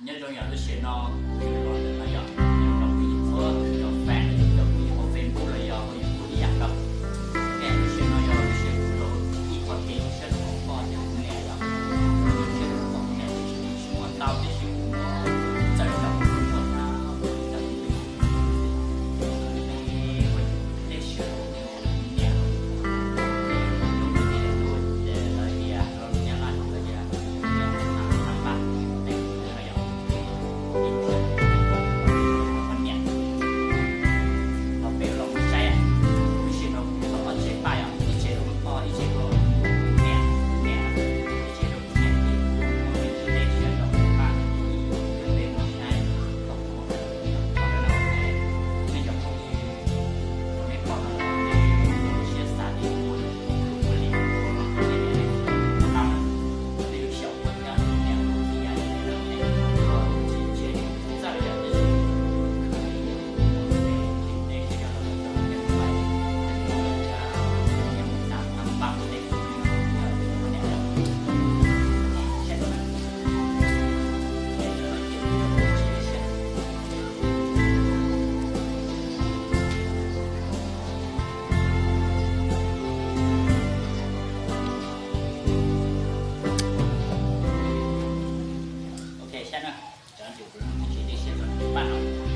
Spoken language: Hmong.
Nyob zoo, yog lub sij hawm no kuv los ntawm no yog nyob rau kuv ib txhua cov fans, cov kuv ib hauv Facebook los yog hauv YouTube ib yam nkaus. Lub sij hawm no yog lub sij hawm kuv los ib qho kev ua siab rau kuv poj niam kuv niam yom. Ua siab rau kuv poj niam, tab sis kuv tsis muaj ntau, tab sis kuv muab txawm rau kuv txhua tus, txhua tus, nej ua siab rau kuv niam. Ok, saib na, cov no ces kuv tsis dej siab rau paj no.